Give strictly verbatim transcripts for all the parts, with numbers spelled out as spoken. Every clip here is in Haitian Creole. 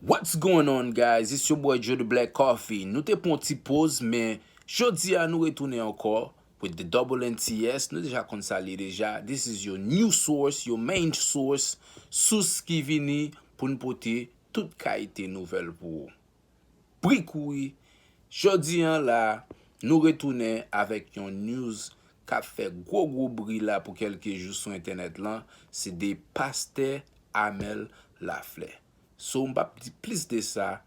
What's going on, guys? It's your boy Joe the Black Coffee. Nou te pran yon ti poz, men jodi a nou retounen ankò with the double N T S. Nou deja konn sa li deja. This is your new source, your main source, sous ki vini pou n pote tout kalite nouvèl pou ou. Pri kouri. Jodi a la, nou retounen avèk yon news k ap fè gwo gwo bri la pou kèlke jou sou entènèt lan, se de pastè Amel Lafleur. So, m p ap di plis de sa,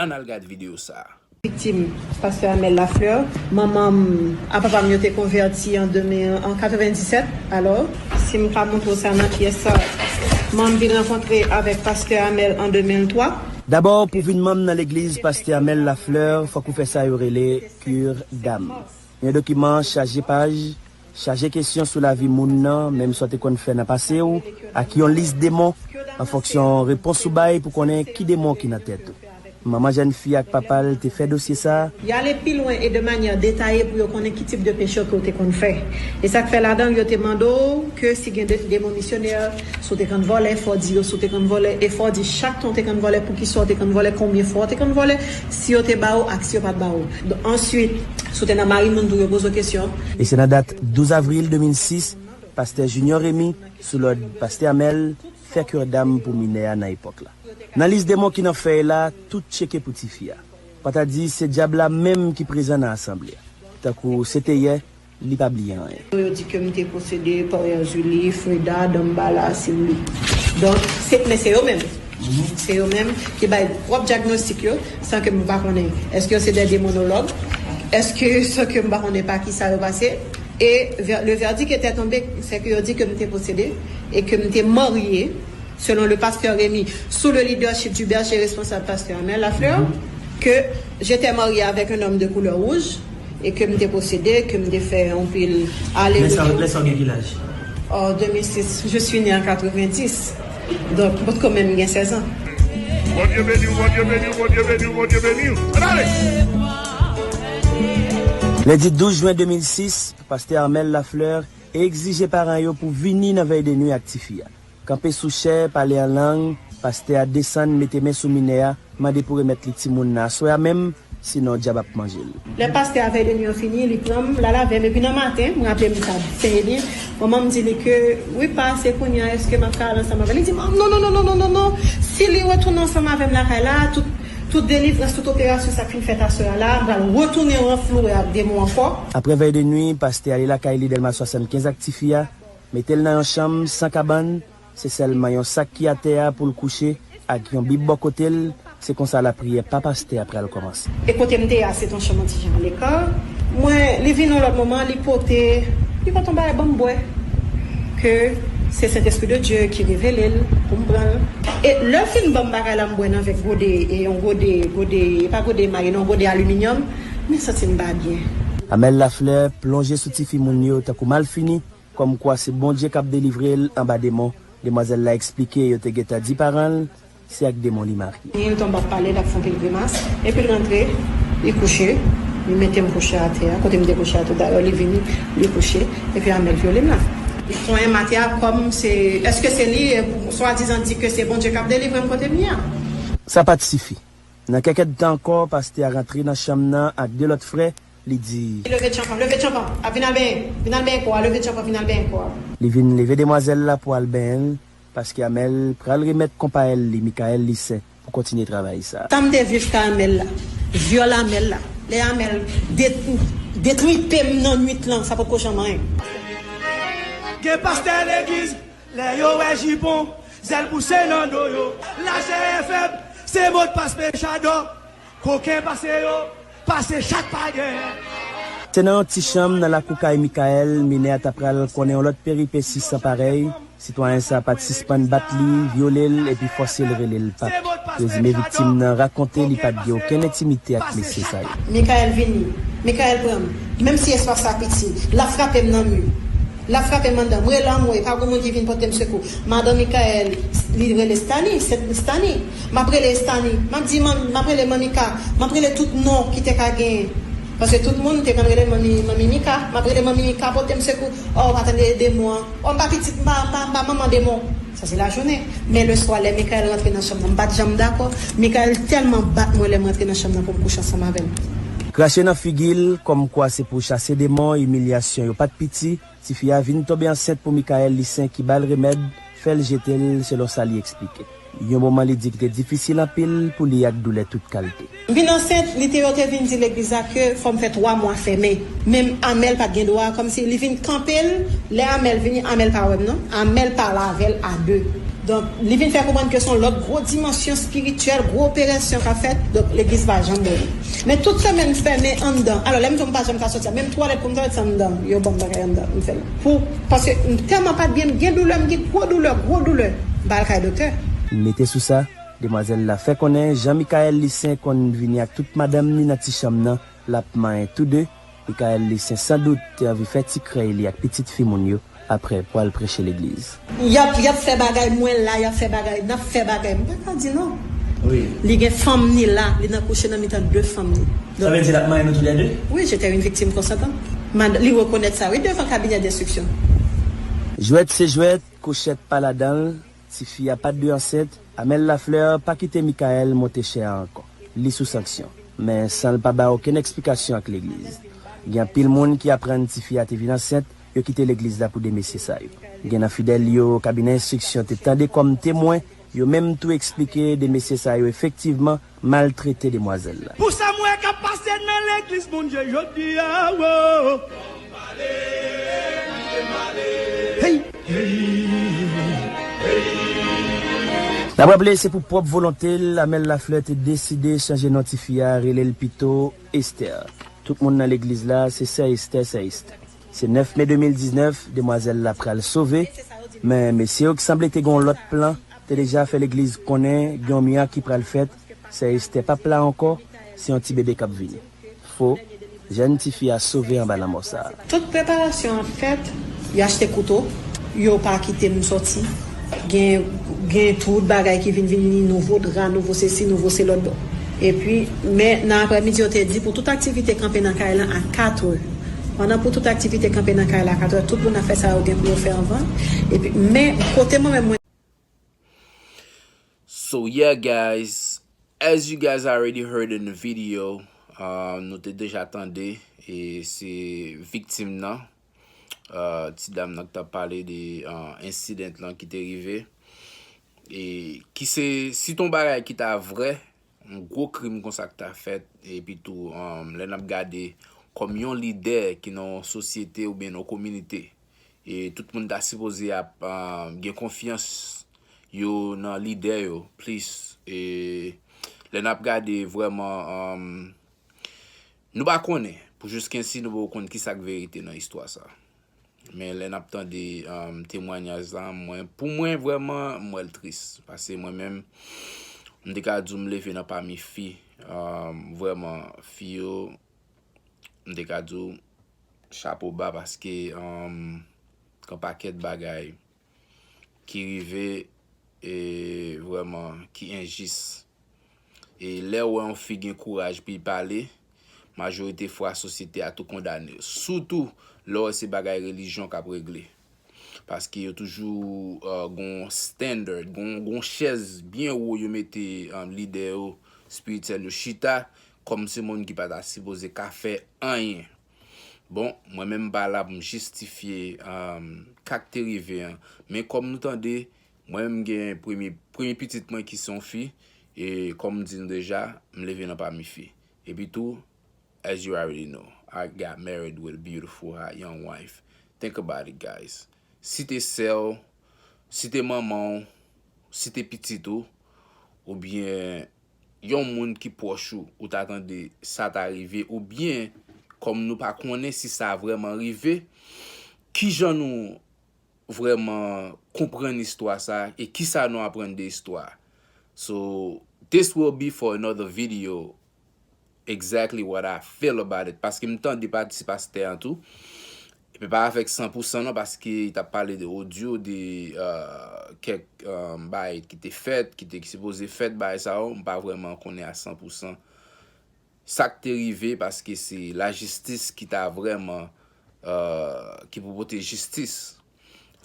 ann al gad videyo sa a. Viktim, pastè Amel Lafleur. Manman m ak papa m yo te konvèti an de mil, an katrevenndisèt. Alò, si m ka montre w sa nan pyès sa, manman m vin rankontre avèk pastè Amel an de mil twa. Dabò, pou w vin manm nan legliz pastè Amel Lafleur, fòk ou fè sa yo rele cure d'âme. Yon dokiman chaje paj, chaje kesyon sou lavi moun nan, menm sa w te konn fè nan pase w, ak yon lis demon, an fonksyon repons ou bay pou konnen ki demon ki nan tèt ou. Manman jèn fi ak papa l te fè dosye sa a. Y ale pi lwen e de manyè detaye pou yo konnen ki tip de peche ke w te konn fè. E sa k fè ladan l, yo te mande w ke si gen de, demon misyonè, si w te konn vòlè, fò w di yo si w te konn vòlè, e fò w di chak tan w te konn vòlè, poukisa w te konn vòlè, konbyen fwa w te konn vòlè, si yo te ba w ak si yo pa t ba w. Donk, answit, si w te nan mari moun tou, yo poze w kesyon. E se nan dat douz avril de mil sis, pastè Junior Remy, sou lòd pastè Amel, fè cure d'âme pou minè a nan epòk la. Nan lis demon ki nan fèy la, tout tcheke pou tifi a. Pa ta di se dyab la menm ki prezan nan asanble a. Tankou se te yè, li pa bliye anyen. Yo di ke m te posede pa Erzulie, Freda, Dambala, Simbi. Donk, se, men se yo menm. Se yo menm ki bay pwòp dyagnostik yo, san ke m pa konnen èske yo se de demonològ, èske san ke m pa konnen pa ki sa yo pase. E vè-, le verdict était tombé, se ke yo di ke m te posede e ke m te marye, selon le pasteur Remy, sous le leadership du berger responsable pasteur Amel Lafleur, que j'étais mariée avec un homme de couleur rouge et que m te posede, ke m te fè anpil ale retour. Lè sa w gen ki laj? En deux mille six, je suis née en quatre-vingt-dix. Donk, mwen kanmenm gen sèz an. Bondye beni w, Bondye beni w, Bondye beni w, Bondye beni w. Ann ale! Lendi douz jen de mil sis, pastè Amel Lafleur egzije paran yo pou vini nan vèy de nwi ak tifi a. Kanpe sou chè, pale an lang, pastè a desann, mete men sou minè a, mande pou remèt li timoun nan aswè a menm, sinon dyab ap manje l. Lè pastè a vèy de nwi an fini, li pran m, l al avè m, epi nan maten, m raple m sa trè byen, manman m di li ke, wi pa, se kounye a, èske m ap ka al ansanm avè l? Li di, non, non, non, non, non, non, non, si li retounen ansanm avè m lakay la, tout, tout delivrans, tout operasyon sa k fin fèt aswè a la, m pral retounen ranflouwe ak demon ankò. Apre vèy de nwi, pastè ale lakay li Dèlma swasannkenz ak tifi a, mete l nan yon chanm san kabann, se sèlman yon sak ki atè a pou l kouche ak yon bib bò kote l, se konsa lapriyè pa pastè a pral kòmanse. E kote m te ye a, se t yon chanm yon ti jan aleka. Mwen, li vin yon lòt moman, li pote, li pote yon bagay ban m bwè. Ke se Sentespri de Dye ki revele l pou m pran l. E lè l fin ban m bagay la, m bwè nan vè gode, e yon gode, gode, e pa gode emaye, non, gode aliminyòm, mwen santi m pa byen. Amel Lafleur plonje sou tifi moun yo tankou malfini, kòmkwa se Bondye k ap delivre l anba demon. Demwazèl la eksplike yo te gentan di paran l se ak demon li marye. Li tonbe ap pale, l ap fè anpil grimas, epi l rantre, li kouche, li mete m kouche atè a, kote m te kouche a tou dayè, li vini, li kouche, epi Amel vyole m la. Li konyen m atè a kòm se, èske se li, e, swadizan di ke se Bondye k ap delivre m kote m ye a. Sa pa t sifi. Nan kèk èdtan ankò, pastè a rantre nan chanm nan ak de lòt frè, li di. Leve tchanpan, leve tchanpan, a vin al benyen, vin al benyen kò a, leve tchanpan, vin al benyen kò a. Li vin leve demwazèl la pou al benyen l, paske Amel pral remèt konpayèl li, Michael Lissaint, pou kontinye travay sa. Sa m te viv kay Amel la, vyòl Amel la, lè Amel det-, detripe m nan nwit lan, sa potko janm anyen. Gen pastè legliz, lè yo wè jipon, zèl pouse nan do yo. Lachè fèb, se modpas pechadò. Koken pase yo, pase chat pa genyen. Se nan yon ti chanm nan lakou kay Michael, minè a ta pral konnen yon lòt peripesi san parèy. Sitwayen sa a pa t sispann bat li, vyole l, epi fòse l rele l pap. Prezime viktim nan rakonte li pa t gen okenn entimite ak mesye sa yo. Michael vini, Michael pran m, menm si espas la piti, l ap frape m nan mi. L ap frape m anndan. M rele anmwe, pa gen moun ki vin pote m sekou. Madan Michael, li rele Stani, se Stani. M ap rele Stani. M ap di, man, m ap rele Manmika. M ap rele tout non ki te ka genyen. Paske tout moun te konn rele Manmi, Manmi Mika. M ap rele Manmi Mika, pote m sekou. Oh, pa tande demon an. Oh, m pa pitit, m pa, m pa, m pa manman demon. Sa se lajounen. Men leswa, lè Michael rantre nan chanm nan, m pa t janm dakò. Michael tèlman bat mwen lè m rantre nan chanm nan pou m kouche ansanm avè l. Krache nan figi l, kòmkwa se pou chase demon, imilyasyon yo pa t piti. Tifi a vin tonbe ansent pou Michael Lissaint ki ba l remèd, fè l jete l, selon sa li eksplike. Yon moman li di ki te difisil anpil pou li ak doulè tout kalte. M vin ansent, li te, yo te vin di legliz la ke fò m fè twa mwa fèmen. Men Amel pa t gen dwa, kòmsi li vin kanpe l, lè Amel vini, Amel pa wè m non. Amel pale avè l a de. Donk, li vin fè konprann ke se yon lòt gwo dimansyon espirityèl, gwo operasyon k ap fèt. Donk, legliz pa janm ouvri. Men tout semèn fèmen anndan. Alò, lè m di w m pa janm ka soti a, menm twalèt pou m twalèt se anndan. Yo ban m bagay anndan, m fè l. Pou, paske m tèlman pa t byen, m gen doulè, m gen gwo doulè, gwo doulè. M pa al kay doktè. Mete sou sa, demwazèl la fè konnen jan Michael Lissaint konn vini ak tout madanm ni nan ti chanm nan, l ap manyen tou de. Michael Lissaint sandout te anvi fè ti krèy li ak pitit fi moun yo, apre pou al preche legliz. Y ap, y ap fè bagay, mwen la, y ap fè bagay, n ap fè bagay. M pa ka di non. Wi. Li gen fanm ni la, li nan kouche nan mitan de fanm ni. Sa vle di l ap manyen nou toulède? Wi, j'étais une victime consentante. Mad-, li rekonèt sa, wi, devan kabinè denstriksyon. Jwèt se jwèt, kouchèt pa ladan l, tifi a pa t dwe ansent, Amel Lafleur pa kite Michael monte chè a ankò. Li sou sanksyon. Men san l pa bay okenn eksplikasyon ak legliz. Gen anpil moun ki aprann tifi a te vin ansent, yo kite legliz la pou de mesye sa yo. Gen nan fidèl yo, kabinè enstriksyon te tande kòm temwen, yo menm tou eksplike de mesye sa yo efektivman maltrete demwazèl la. Pou sa m wè k ap pase nan legliz Bondye jodi a, wo. Hey! N ap raple, se pou pwòp volonte l, Amel Lafleur te deside chanje non tifi a, rele l pito Esther. Tout moun nan legliz la, se sè Esther, sè Esther. Se nèf me de mil diznèf, demwazèl la pral sove, men mesye yo ki sanble te gen yon lòt plan, te deja fè legliz konnen gen yon mirak ki pral fèt, sè Esther p ap la ankò, se yon ti bebe k ap vini. Fo, jèn tifi a sove anba lanmò sa a. Tout preparasyon an fèt, yo achte kouto, yo pa kite m soti. Gen, gen tout bagay ki vin vini, nouvo dra, nouvo sesi, nouvo se lòt bò. Epi, men nan aprèmidi, yo te di pou tout aktivite kanpe nan kay lan a katrè. Pandan pou tout aktivite kanpe nan kay la a katrè, tout moun ap fè sa yo gen pou yo fè anvan. Epi, men kote mwen menm, mwen So yeah, guys, as you guys already heard in the video, uh, nou te deja tande, e se viktim nan, uh, ti dam nan ki t ap pale de, uh, incident lan ki te rive, e ki se, si t on bagay ki ta vrè, yon gwo krim konsa ki ta fèt, epi tou, um, lè n ap gade kòm yon lidè ki nan yon sosyete oubyen nan yon kominote, e tout moun ta sipoze ap, um, gen konfyans yo nan lidè yo plis. E lè n ap gade vrèman, um, nou pa konnen, pou jiskensi nou poko konn kisa k verite nan istwa sa. Men lè n ap tande, um, temwanyaj la, mwen, pou mwen, vrèman, m wè l tris. Paske mwen menm, m te ka di w m leve nan pami fi. Um, vrèman, fi yo, m te ka di w, chapo ba, paske, um, gen pakèt bagay ki rive, e vrèman, ki enjis. E lè w wè yon fi gen kouraj pou l pale, majorite fwa sosyete a tou kondane l. Sitou lè w wè se bagay relijyon k ap regle. Paske yo toujou, uh, gon standard, gon, gon chèz byen wo yo mete, um, lidè yo espirityèl yo chita, kòm se moun ki pa ta sipoze ka fè anyen. Bon, mwen menm m pa la pou m jistifye, um, ka k te rive an. Men kòm nou tande, mwen menm m gen premye, premye pitit mwen ki se yon fi, e kòm m di nou deja, m leve nan pami fi. Epi tou, as you already know, I got married with a beautiful, hot young wife. Think about it, guys. Si te sè w, si te manman w, si te pitit ou, oubyen yon moun ki pwòch ou, ou ta tande sa ta rive, oubyen kòm nou pa konnen si sa vrèman rive, kijan nou vrèman konprann istwa sa a e kisa nou aprann de istwa a. So, this will be for another video, exactly what I feel about it. Paske m tande pati pastè an tou. Epi pa avèk san pou san non, paske li t ap pale de odyo, de, euh, kèk, euh, bagay ki te fèt, ki te sipoze fèt, bagay sa yo, m pa vrèman konnen a san pou san sa k te rive, paske se lajistis ki ta vrèman, euh, ki pou pote jistis,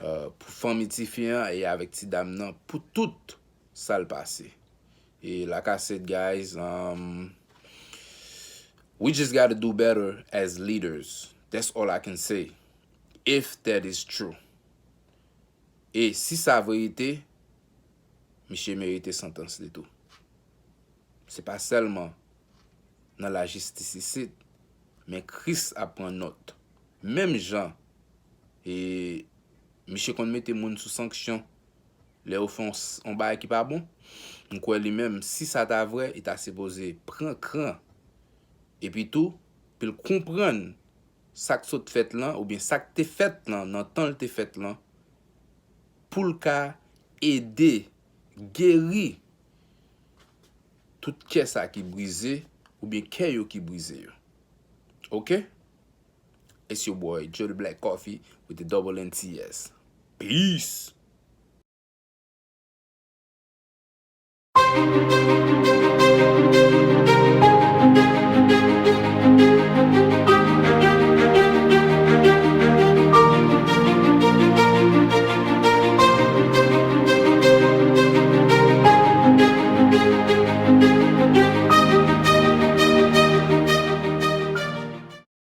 euh, pou fanmi tifi an e avèk ti dam nan, pou tout sa l pase. E like I said, guys, um, we just gotta do better as leaders. That's all I can say. If that is true. E si sa verite, misye merite santans li tou. Se pa sèlman nan lajistis isit, men Kris ap pran nòt. Menm jan, e, misye konn mete moun sou sanksyon lè yo fè yon s-, yon bagay ki pa bon, m kwè li menm, si sa ta vrè, li ta sipoze pran kran. Epi tou, pou l konprann sa k sot fèt lan, oubyen sa k te fèt lan, nan tan l te fèt lan, pou l ka ede geri tout kè sa ki brize, oubyen kè yo ki brize yo. Ok? It's your boy, Joe the Black Coffee with the double N T S. Peace!